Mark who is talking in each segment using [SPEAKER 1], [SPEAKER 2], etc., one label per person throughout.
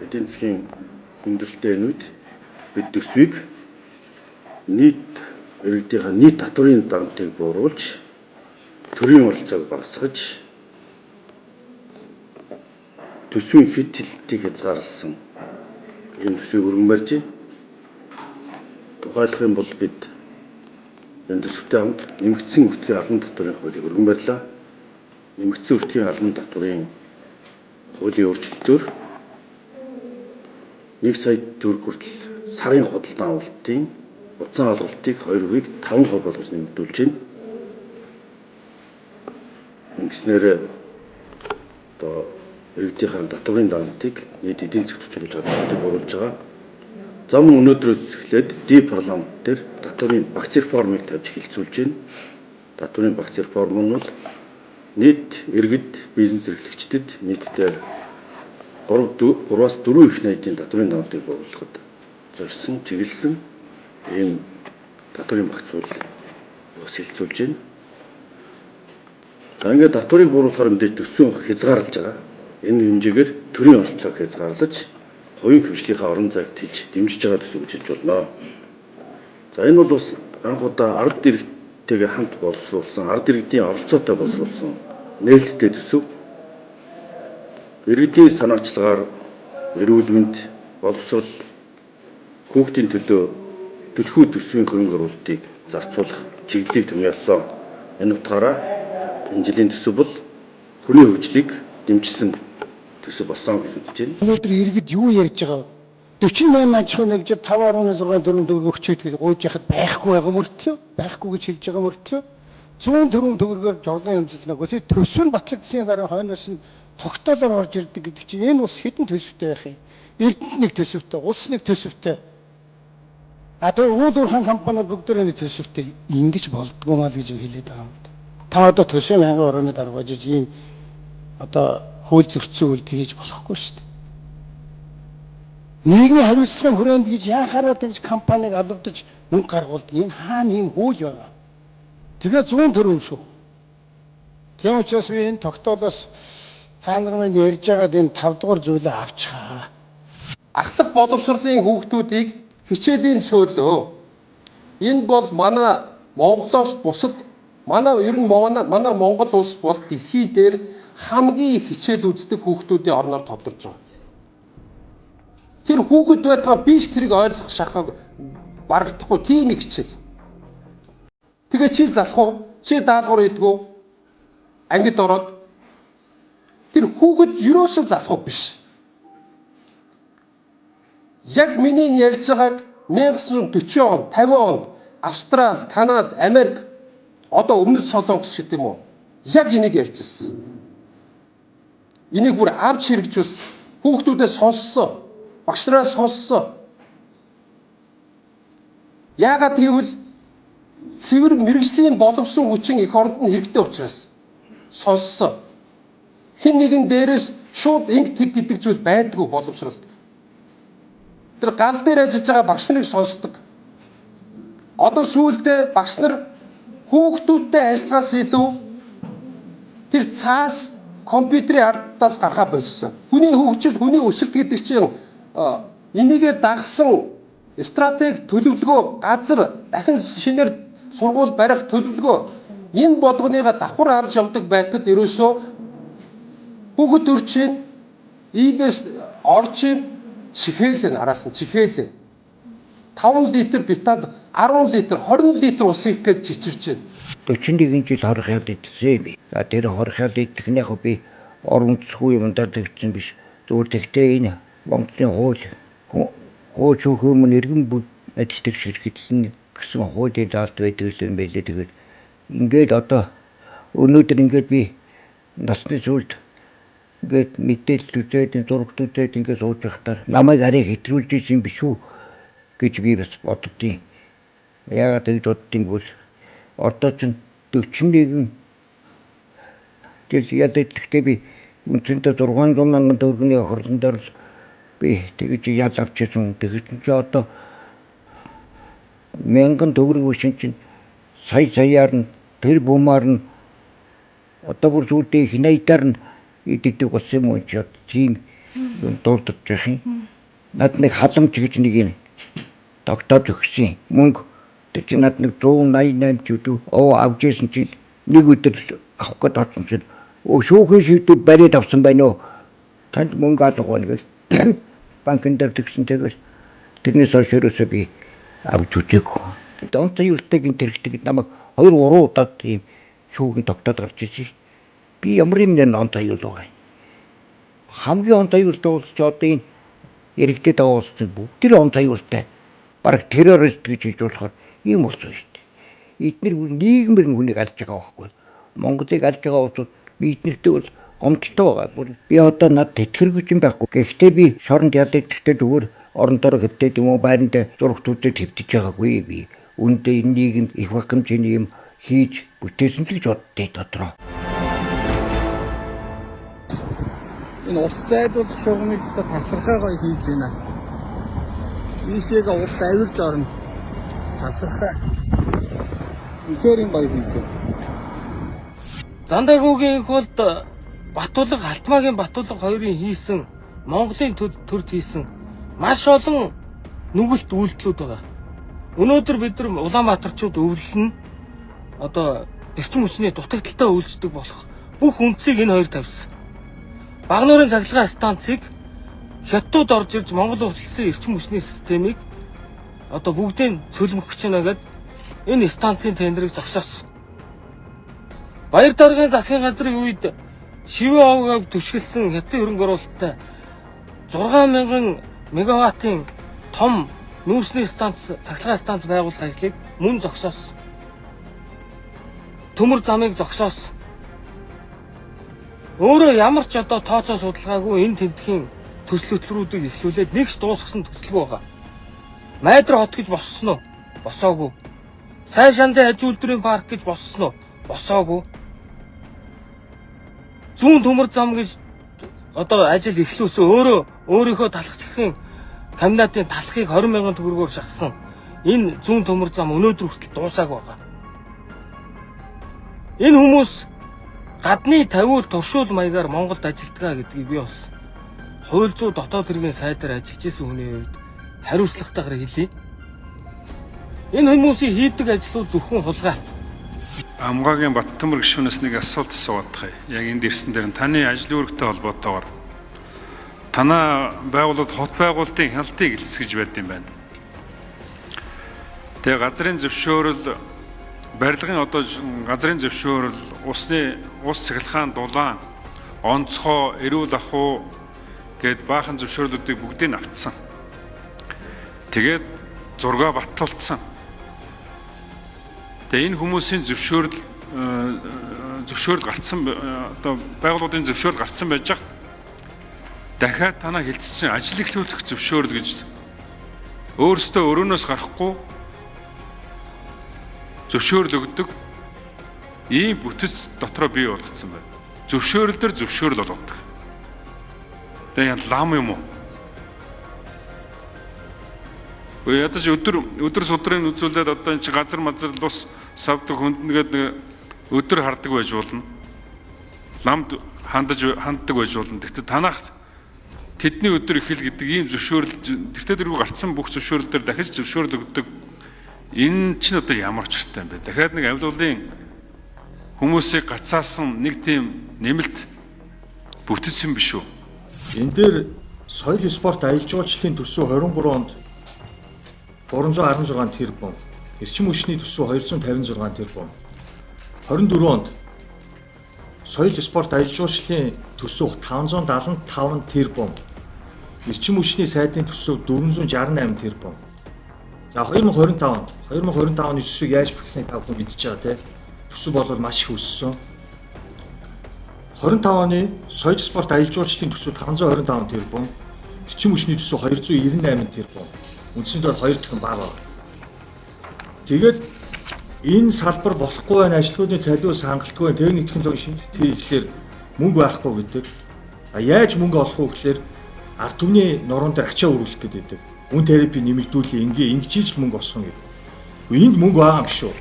[SPEAKER 1] Эдийн засгийн хүндрэлтэй энэ үед бид төсвийг нийт иргэдийнхээ нийт татварын дарамтыг бууруулж, төрийн оролцоог багасгаж, төсвийн хэд хэлтийг хязгаарласан ийм төсвийг өргөн барьж байна. Тухайлах юм бол бид энэ төсөвтэй хамт нэмэгдсэн өртгийн албан татварын хуулийг өргөн барьлаа. Нэмэгдсэн өртгийн албан татварын хуулийн өөрчлөлтөөр 1 сая төгрөг хүртэл сарын худалдан авалтын утсан олголтыг 2%-ийг 5% болгож нэмэгдүүлж байна. Ингэснээр одоо иргэдийнхээ татварын дарамтыг нийт эдийн засагт хүчруулж байгаа дарамтыг бууруулж байгаа. За мөн өнөөдрөөс эхлээд ди парламент дээр татварын багц реформыг тавьж хэлцүүлж байна. Татварын багц реформ нь бол нийт иргэд бизнес эрхлэгчдэд нийтдээ 3-аас 4 их найдын татварын дарамтыг бууруулахад зорьсон, чиглэсэн ийм татварын багц хууль бас хэлцүүлж байна. За ингээд татварыг бууруулахаар мэдээж төсвийн хязгаарлаж байгаа. Энэ хэмжээгээр төрийн оролцоог хязгаарлаж, хувийн хөгжлийнхаа орон зайг тэлж дэмжиж байгаа төсөв гэж хэлж болно. За энэ бол бас анх удаа ард иргэдтэйгээ хамт боловсруулсан, ард иргэдийн оролцоотой боловсруулсан нээлттэй төсөв. Иргэдийн санаачлагаар эрүүл мэнд, боловсрол, хүүхдийн төлөө түлхүү төсвийн хөрөнгө оруулалтыг зарцуулах чиглэлийг томьёолсон. Энэ утгаараа энэ жилийн төсөв бол хүний хөгжлийг дэмжсэн төсөв болсон гэж үзэж байна.
[SPEAKER 2] Өнөөдөр иргэд юу ярьж байгаа вэ? 48 аж ахуй нэгжид 5.6 тэрбум төгрөг өгчөөд гэж гуйж яхад байхгүй байгаа мөртлөө, байхгүй гэж хэлж байгаа мөртлөө 100 тэрбум төгрөгөөр жолон янзлна. Гэхдээ төсөв нь батлагдсаны дараа хойноос нь тогтоолоор орж ирдэг гэдэг чинь энэ ус хэдэн төсөвтэй байх юм? Эрдэнэт нэг төсөвтэй, улс нэг төсөвтэй. А тэгээ уул уурхайн компаниуд бүгдээрээ нэг төсөвтэй. Ингэж болдгоо маа л гэж хэлээд байгаа юм. Та одоо төсвийн байнгын орооны дарга байж ийм одоо хууль зөрчсөн үйлдэл хийж болохгүй шүү дээ. Нийгмийн хариуцлагын хүрээнд гэж яхаараа тэгж компанийг алавдаж мөнгө гаргуулдаг. Энэ хаана ийм хууль байгаа? Тэгээ 100 төгрөг шүү. Тийм учраас би энэ тогтоолоос та нар минь ярьж байгаад энэ 5 дугаар зүйлээ авчихаа.
[SPEAKER 3] Ахлах боловсролын хүүхдүүдийг хичээлийн цөөлөө. Энэ бол манай Монголоос бусад манай ер нь манай Монгол улс бол дэлхий дээр хамгийн их хичээл үздэг хүүхдүүдийн орноор тодорч байгаа. Тэр хүүхэд байтгаа би ч тэрийг ойлгох шахаа барагдахгүй тийм их хичээл. Тэгээ чи залах уу? Чи даалгавар хийдэг үү? Ангид ороод тэр хүүхэд юусоо залах уу биш. Яг миний ярьж байгааг 1940 он, 50 онд Австрал, Канада, Америк одоо Өмнөд Солонгос гэдэг юм уу? Яг энийг ярьж ирсэн. Энийг бүр авч хэрэгжүүлсэн. Хүүхдүүдээ сонссон. Багш нараа сонссон. Яагаад гэвэл цэвэр мэргэжлийн боловсон хүчин эх оронд нь хэрэгтэй учраас сонссон. Хэн нэгэн дээрээс шууд инг тэг гэдэг зүйл байдгүй боловсролд. Тэр гал дээр ажиллаж байгаа багш нарыг сонсдог. Одоо сүүлдээ багш нар хүүхдүүдтэй ажиллахаас илүү тэр цаас компьютерийн ардаас гарахаа болсон. Хүний хөгжил, хүний өсөлт гэдэг чинь энийгээ дагсан стратеги төлөвлөгөө, газар дахин шинээр сургууль барих төлөвлөгөө энэ болгоныга давхар авч явдаг байтал ерөөсөө хүүхэд төрчин иймээс орчин чихээл араас нь чихээл 5 литр битад 10 литр 20 литр ус их гэж чичирч байна.
[SPEAKER 4] 41 жил хорох ял идсэн юм би. За тэр хорох ял идэх нь яг би оромцгүй юм даа тэгсэн биш. Зүгээр тэгтээ энэ Монголын хууль хууль шүүх юм иргэн бүх ажилтг ширхэлэн гэсэн хуулийн заалт байдаг юм байлээ. Тэгээд ингээд одоо өнөөдөр ингээд би насны сүүлд ингээд мэдээлэл үзээд зурагт үзээд ингээд сууж байхдаа намайг арай хэтрүүлж исэн биш үү гэж би бас боддیں۔ Яагаад тэгж боддیں бол одоо ч 41 жил ял идэхдээ би үндсэндээ 600 мянган төгрөгийн хохирлон дээр л би тэгж ял авчихсан. Тэгсэн чи одоо мянган төгрөг биш чинь сая саяар нь тэр бумаар нь одоо бүр сүүлдээ их найдаар нь иддэг болсон юм уу чи тийм юм дурдж байх юм. Над нэг халамж гэж нэг юм тогтоож өгсөн. Мөнгө тэр чинь над нэг 188 ч үгүй оо авч ирсэн чинь нэг өдөр авах гээд орсон чинь шүүхийн шийдвэр бариад авсан байна уу? Танд мөнгө алга байна гэл банкн дээр тэгсэн, тэгэл тэрнээс хойш ерөөсөө би авч үзээгүй. Онцгой аюултай гэмт хэрэгтэй намайг 2 3 удаа тийм шүүхийн тогтоод гарч ирсэн. Би ямар юм нэ онцгой аюул байгаа юм. Хамгийн онцгой аюултай улс ч одоо энэ иргэдэд байгаа улс чинь бүгд л онцгой аюултай. Бараг террорист гэж хэлж болохоор ийм болсон шүү дээ. Эднэр нийгмэр хүнийг алж байгаа байхгүй. Монголыг алж байгаа улсууд би эднэртэй бол гомдолтой байгаа. Би одоо над тэтгэргүй юм байхгүй. Гэхдээ би шоронд ялдаг, гэхдээ зүгээр орон доор хэвтээд юм уу байранд зурагт үзээд хэвтэж байгаагүй би. Үүндээ энэ нийгэм их баг хэмжээний юм хийж бүтээсэн л гэж боддیں۔ дотроо.
[SPEAKER 5] Энэ ус зайлуулах шугамыг өстө тасархай гоё хийж байна. Ийшээгээ ус авирж орно. Тасархай. Үнэхээр юм гоё хийж байна.
[SPEAKER 6] Зандагуугийн их болд Батулга, Халтмаагийн Батулга хоёрын хийсэн, Монголын төрд хийсэн маш олон нүгэлт үйлдэлүүд байгаа. Өнөөдөр бид нар Улаанбаатарчууд өвлөн одоо эрчим хүчний дутагдaltaй үйлчдэг болох бүх үндсийг энэ хоёр тавьсан. Багнуурын цахилгаан станцыг хятадууд орж ирж Монгол улсын эрчим хүчний системийг одоо бүгдийг цөлмөх гэж байна гэд энэ станцын тендерийг зогсоосон. Баяр даргын засгийн газрын үед шивээ овгог түшгэлсэн хятадын хөрөнгө оруулалттай 6000 мегаваттын том нүүрсний станц, цахилгаан станц байгуулах ажлыг мөн зогсоосон. Төмөр замыг зогсоосон. Өөрөө ямар ч одоо тооцоо судалгаагүй энэ тентхийн төсөл хөтөлбөрүүдийг эхлүүлээд нэг ч дуусгасан төсөлгүй байгаа. Майдар хот гэж боссон уу? Босоогүй. Сайн шандын аж үйлдвэрийн парк гэж боссон уу? Босоогүй. Зүүн төмөр зам гэж одоо ажил эхлүүлсэн, өөрөө өөрийнхөө талхчихын комбинатын талхыг 20 мянган төгрөгөөр шахсан. Энэ зүүн төмөр зам өнөөдөр хүртэл дуусаагүй байгаа. Энэ хүмүүс гадны тавиул туршуул маягаар Монголд ажилтгаа гэдгийг би бас хууль зүйн дотоод хэргийн сайдаар ажиллаж исэн хүний хувьд хариуцлагатайгаар хэлье. Энэ хүмүүсийн хийдэг ажил бол зөвхөн хулгай.
[SPEAKER 7] Амгаагийн Баттөмөр гишүүнээс нэг асуулт асуух юм. Яг энд ирсэн дээр таны ажил үүрэгтэй холбоотойгоор танаа байгууллагад хот байгуулалтын хяналтыг элсэж гэж байд юм байна. Тэгээ газрын зөвшөөрөл, барилгын одоо газрын зөвшөөрөл, усны ус цахилгаан, дулаан, онцгой, эрүүл ахуй гээд баахан зөвшөөрлүүдийг бүгдийг нь автсан. Тэгээд зургаа батлуулсан. Тэгээ энэ хүмүүсийн зөвшөөрөл гарцсан, одоо байгууллагын зөвшөөрөл гарцсан байж хат дахиад танаа хилцсэн ажил эхлүүлэх зөвшөөрөл гэж өөрсдөө өрөөнөөс гарахгүй зөвшөөрөл өгдөг ийм бүтэц дотроо бий болгоцсон байна. Зөвшөөрөл дээр зөвшөөрөл болгодог. Тэгээ ян лам юм уу? Ядаж өдөр судрын үзүүлээд одоо энэ чи газар мазар лус савдаг хүнднгээд нэг өдөр хардаг байж болно. Ламд ханддаг байж болно. Гэхдээ танах тэдний өдөр эхэл гэдэг ийм зөвшөөрөл тэртээ дэргүй гарцсан бүх зөвшөөрөл дээр дахиж зөвшөөрөл өгдөг. Энэ чинь одоо ямар учиртай юм бэ? Дахиад нэг амьдлын хүмүүсийг гацаасан нэг тийм нэмэлт бүтэц юм биш үү?
[SPEAKER 8] Энэ дээр соёл спорт аялал жуулчлалын төсөв 23 онд 316 тэрбум, эрчим хүчний төсөв 256 тэрбум. 24 онд соёл спорт аялал жуулчлалын төсөв 575 тэрбум, эрчим хүчний сайдын төсөв 468 тэрбум. За 2025 онд 2025 оны төсвийг яаж бүтсэнийг та бүхэн мэдж байгаа тийм. Төсөв бол маш их өссөн. 25 оны соёл спорт аялал жуулчлалын төсөв 525 тэрбум, эрчим хүчний төсөв 298 тэрбум. Үндсэндээ бол 2 дахин бага байна. Тэгээд энэ салбар болохгүй байна, ажилтнуудын цалин хангалтгүй байна, техник технологи шинжилгээ хийхлээр мөнгө байхгүй гэдэг. А яаж мөнгө олох вэ гэхлээр ард түмний нуруунд дээр ачаа өргөлөх гэдэг. Үн тарифыг нэмэгдүүлээ, ингээ ингэж мөнгө олсон гэдэг. Энд мөнгө байгаа юм биш үү?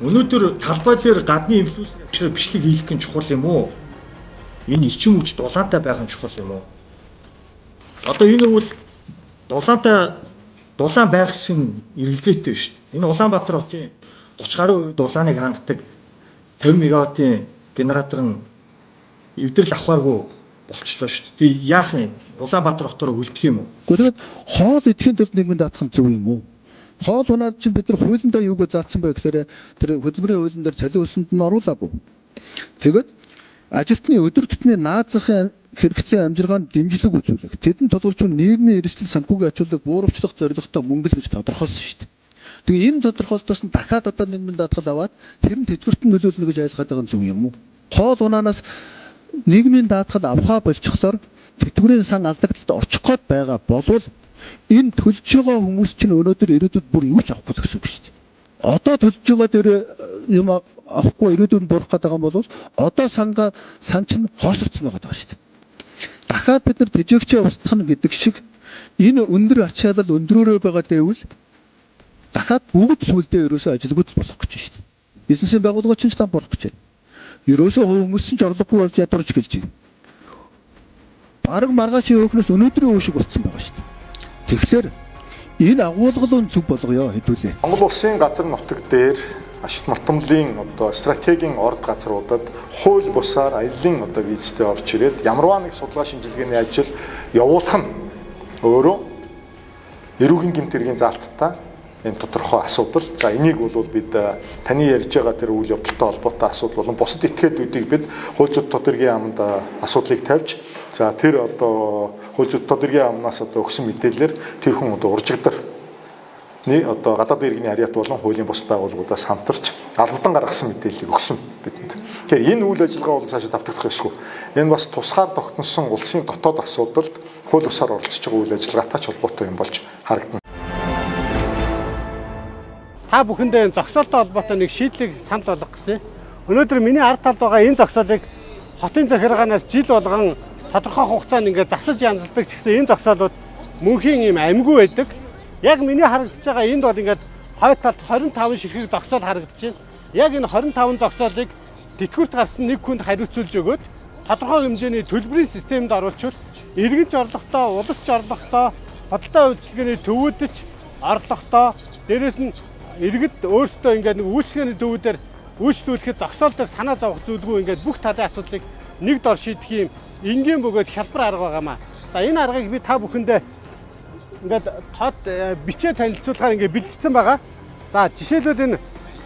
[SPEAKER 8] Өнөөдөр талбай дээр гадны инфлюенсер авчраа бичлэг хийх нь чухал юм уу? Энэ эрчим хүч дулаантай байх нь чухал юм уу? Одоо энэ өвөл дулаантай дулаан байх гэсэн эргэлзээтэй шүү дээ. Энэ Улаанбаатар хотын 30 гаруй хувь дулааныг хангадаг 50 мегаваттын генератор нь эвдрэл авахааргүй болчлоо шүү дээ. Тэг яах юм? Улаанбаатар хотоор үлдэх юм уу?
[SPEAKER 9] Гэхдээ хоол идэхин тулд нийгмийн даатгал зөв юм уу? Хоол унаад чинь бид нар хуулиндаа юуг заасан бэ гэхээр тэр хөдөлмөрийн хуулийн дээр цалин өсөнд нь оруулаагүй. Тэгээд ажилтны өдөр тутмын наад захын хэрэгцээ амжиргаанд дэмжлэг үзүүлэх. Тэдэнд тулгарч буй нийгмийн эрсдэл санхүүгийн ачууллыг бууруулах зорилготой мөнгө л гэж тодорхойлсон шүү дээ. Тэгээ энэ тодорхойлолтоос нь дахиад одоо нийгмийн даатгал аваад тэр нь тэтгэврт нь нөлөөлнө гэж ойлгоод байгаа нь зөв юм уу? Хоол унаанаас нийгмийн даатгал авахаа болчихлоор тэтгэврийн сан алдагдлалд орчих гээд байгаа болвол энэ төлж байгаа хүмүүс чинь өнөөдөр ирээдүйд бүр юу ч авахгүй гэсэн үг шүү дээ. Одоо төлж байгаа дээр юм авахгүй ирээдүйд бурах гээд байгаа юм бол одоо сангаа сан чинь хоосорцсон байгаа даа шүү дээ. Дахиад бид нар тэжээгчээ устгах нь гэдэг шиг энэ өндөр ачаалал өндрөөрөө байгаа дэвэл дахиад бүгд сүлдээ ерөөсөө ажилгүйд болох гэж шүү дээ. Бизнесийн байгууллага чинь ч там бурах гэж байна. Ерөөсөө хүмүүс чинь ч орлогогүй болж ядуурч гэлж байна. Бараг маргаашийн өөхнөөс өнөөдрийн өөх шиг болцсон байгаа шүү дээ. Тэгэхээр энэ агуулгал нь зөв болгоё хэдүүлээ.
[SPEAKER 10] Монгол улсын газар нутаг дээр ашигт мартамлын одоо стратегийн орд газруудад хууль бусаар аяллаа одоо визтэй орж ирээд ямарваа нэг судалгаа шинжилгээний ажил явуулах нь өөрөө эрүүгийн гэмт хэргийн заалттай энэ тодорхой асуудал. За энийг бол бид таны ярьж байгаа тэр үйл явдалтай холбоотой асуудал болон бусад этгээдүүдийг бид хууль зүйн дотоод хэргийн яамд асуудлыг тавьж, за тэр одоо хууль зүйн дотоод хэргийн яамнаас одоо өгсөн мэдээлэлээр тэр хүн одоо уржигдар одоо гадаад иргэний харьяат болон хуулийн бусад байгууллагуудаас хамтарч албадан гаргасан мэдээллийг өгсөн бидэнд. Тэгэхээр энэ үйл ажиллагаа бол цаашаа давтагдах ёсгүй. Энэ бас тусгаар тогтносон улсын дотоод асуудалд хууль бусаар оролцож байгаа үйл ажиллагаатай ч холбоотой юм болж харагдана.
[SPEAKER 11] Та бүхэндээ энэ зогсоолтой холбоотой нэг шийдлийг санал болгох гэсэн. Өнөөдөр миний ард талд байгаа энэ зогсоолыг хотын захиргаанаас жил болгон тодорхой хугацаанд ингээд засаж янзалдаг ч гэсэн энэ зогсоолууд мөнхийн юм амьгүй байдаг. Яг миний харагдаж байгаа энд бол ингээд хойд талд 25 ширхэг зогсоол харагдаж байна. Яг энэ 25 зогсоолыг тэтгэврт гарсан нэг хүнд хариуцуулж өгөөд тодорхой хэмжээний төлбөрийн системд оруулчвал иргэн ч орлоготой, улс ч орлоготой, худалдаа үйлчилгээний төвүүд ч орлоготой, дээрээс нь иргэд өөрсдөө ингээд нэг үйлчилгээний төвүүдээр үйлчлүүлэхэд зогсоол дээр санаа зовох зүйлгүй ингээд бүх талын асуудлыг нэг дор шийдэх юм энгийн бөгөөд хялбар арга байгаамаа. За энэ аргыг би та бүхэндээ ингээд тод бичээ танилцуулахаар ингээд бэлтгэсэн байгаа. За жишээлбэл энэ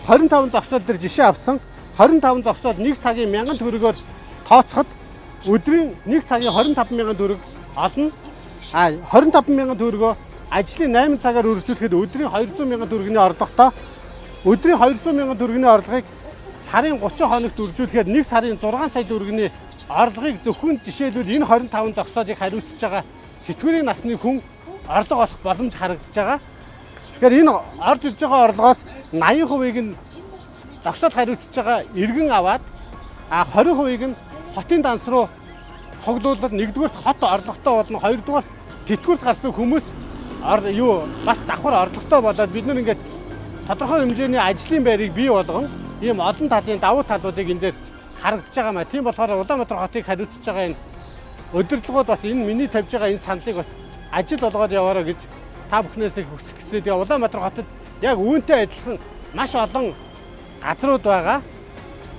[SPEAKER 11] 25 зогсоол дээр жишээ авсан. 25 зогсоол нэг цагийн 1000 төгрөгөөр тооцоход өдрийн нэг цагийн 25,000 төгрөг олно. А 25,000 төгрөгөө ажлын 8 цагаар үржүүлэхэд өдрийн 200,000 төгрөгийн орлоготой, өдрийн 200,000 төгрөгийн орлогыг сарын 30 хоногт үржүүлэхэд нэг сарын 6 сая төгрөгийн орлогыг зөвхөн жишээлбэл энэ 25 зогсоолыг хариуцж байгаа тэтгэврийн насны хүн орлого олох боломж харагдаж байгаа. Тэгэхээр энэ орж ирж байгаа орлогоос 80%-ийг нь зогсоол хариуцж байгаа иргэн аваад, а 20%-ийг нь хотын данс руу цуглуулбал нэгдүгээрт хот орлоготой болно, хоёрдугаар тэтгэврт гарсан хүмүүс юу бас давхар орлоготой болоод бид нар ингээд тодорхой хэмжээний ажлын байрыг бий болгон ийм олон талын давуу талуудыг энэ дээр харагдаж байгаа маа. Тийм болохоор Улаанбаатар хотыг хариуцж байгаа энэ удирдлагууд бас энэ миний тавьж байгаа энэ саналыг бас ажил болгоод яваарай гэж та бүхнээс хүсэх гэсэн. Тэгээ Улаанбаатар хотод яг үүнтэй адилхан маш олон газрууд байгаа.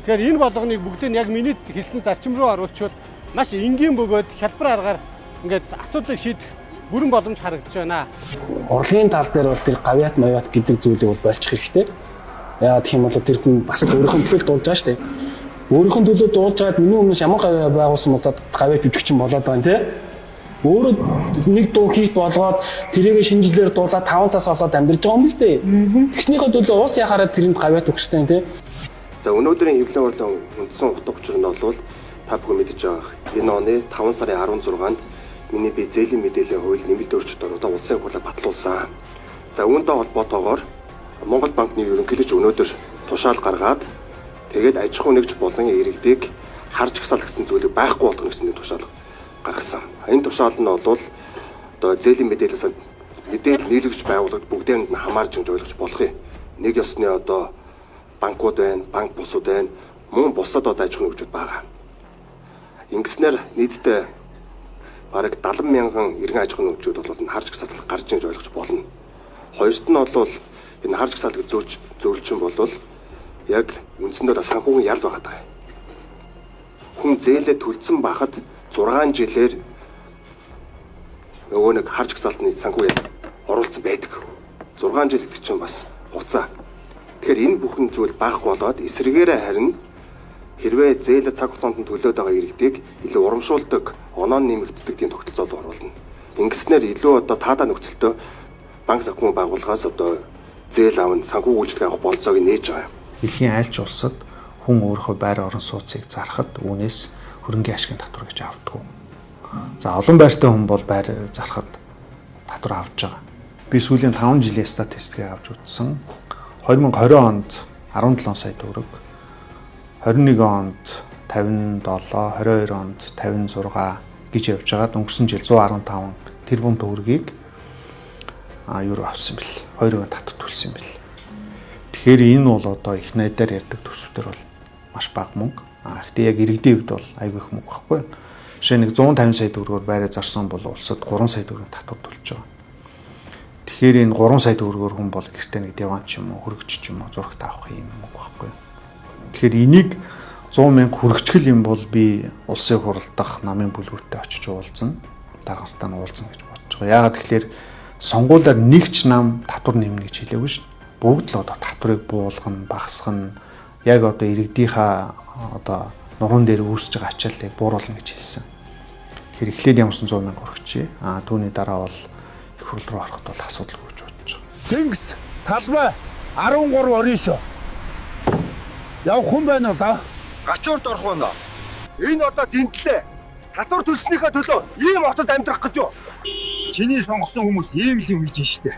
[SPEAKER 11] Тэгэхээр энэ болгоныг бүгдийг яг миний хэлсэн зарчим руу оруулчвал маш энгийн бөгөөд хялбар аргаар ингээд асуудлыг шийдэх бүрэн боломж харагдаж байна.
[SPEAKER 12] Урлагийн тал дээр бол тэр гавьяат мавьяат гэдэг зүйлийг бол болчих хэрэгтэй. Яагаад гэх юм бол тэр хүн бас л өөрийнхөө төлөө дуулж байгаа шүү дээ. Өөрийнхөө төлөө дуулж байгаад миний өмнөөс ямар гавьяа байгуулсан болоод гавьяа жүжигчин болоод байгаа юм те. Өөрөө нэг дуу хийх болгоод тэрийг шинэ жилээр дуулаад 5 цаас олоод амьдарч байгаа юм биз дээ. Тэгснийхээ төлөө уус яхаараа тэрэнд гавьяат өгөх хэрэгтэй те.
[SPEAKER 13] За өнөөдрийн хэвлэлийн хурлын үндсэн утга учир нь бол та бүхэн мэдэж байгаа. Энэ оны 5 сарын 16-нд миний би зээлийн мэдээллийн хууль нэмэлт өөрчлөлт оруулаад улсын хурлаар батлуулсан. За үүнтэй холбоотойгоор Монгол банкны ерөнхийлөгч өнөөдөр тушаал гаргаад тэгээд аж ахуй нэгж болон иргэдийг харж жагсаал гэсэн зүйлийг байхгүй болгоно гэсэн тушаал гаргасан. Энэ тушаал нь бол одоо зээлийн мэдээлэлээс мэдээлэл нийлүүлэгч байгууллагад бүгдээнд нь хамаарч ингэж ойлгож болох юм. Нэг ёсны одоо банкуд байна, банк бусууд байна, мөн бусад одоо аж ахуйн нэгжүүд байгаа. Ингэснээр нийтдээ Бараг 70 мянган иргэн аж ахуйн нэгжүүд бол энэ хар жагсаалт гарч иж ойлгож болно. Хоёрт нь бол энэ хар жагсаалтыг зөрж зөрлчин бол яг үндсэндээ санхүүгийн ял байгаа даа. Хүн зээлээ төлцөн байхад 6 жилээр нөгөө нэг хар жагсаалтны санхүү ял оруулсан байдаг. 6 жил гэдэг чинь бас хугацаа. Тэгэхээр энэ бүхэн зүйл байхгүй болоод эсрэгээрээ харин хэрвээ зээлээ цаг хугацаанд нь төлөөд байгаа иргэдийг илүү урамшуулдаг, оноо нэмэгддэг тийм тогтолцоол оруулна. Ингэснээр илүү одоо таадаа нөхцөлтөө банк санхүү байгууллагаас одоо зээл авна, санхүү үйлчилгээ авах болцоог нээж байгаа юм.
[SPEAKER 14] Дэлхийн аль ч улсад хүн өөрийнхөө байр орон сууцыг зархад үүнээс хөрөнгийн ашигын татвар гэж авдаггүй. За олон байртай хүн бол байр зархад татвар авч байгаа. Би сүүлийн 5 жилийн статистикийг авч үзсэн. 2020 онд 17 сая төгрөг, 21 онд 57, 22 онд 56 гэж явж байгаад өнгөрсөн жил 115 тэрбум төгрөгийг юу авсан бэл 2% татвар төлсөн бэл. Тэгэхээр энэ бол одоо их найдаар ярьдаг төсвдөр бол маш бага мөнгө. Гэхдээ яг иргэдийн хувьд бол айгүй их мөнгө байхгүй. Жишээ нэг 150 сая төгрөгөөр байраа зарсан бол улсад 3 сая төгрөг татвар төлж байгаа. Тэгэхээр энэ 3 сая төгрөгөөр хүн бол гэртээ нэг диван ч юм уу, хөргөч ч юм уу зурагт авах юм мөнгө байхгүй. Тэгэхээр энийг 100 мянга хүргэчихэл юм бол би улсын хуралдах намын бүлгүүтээ очиж уулзна. Дарга нартаа нь уулзна гэж бодож байгаа. Яагаад тэгэхээр сонгуулиар нэг ч нам татвар нэмнэ гэж хэлээгүй шин. Бүгд л одоо татварыг буулгана, багасгана. Яг одоо иргэдийнхаа одоо нуруунд дээр үүсэж байгаа ачааллыг бууруулна гэж хэлсэн. Тэгэхээр эхлээд ямарсан 100 мянга хүргэжээ. Түүний дараа бол их хурл руу ороход бол асуудалгүй гэж бодож байгаа.
[SPEAKER 15] Тэнгис талбай 13 орно шүү. Явах хүн байна уу за? Гачуурт орох байна. Энэ одоо дэнтлээ. Татвар төлснийхээ төлөө ийм хотод амьдрах гэж юу? Чиний сонгосон хүмүүс ийм л юм хийж штэ.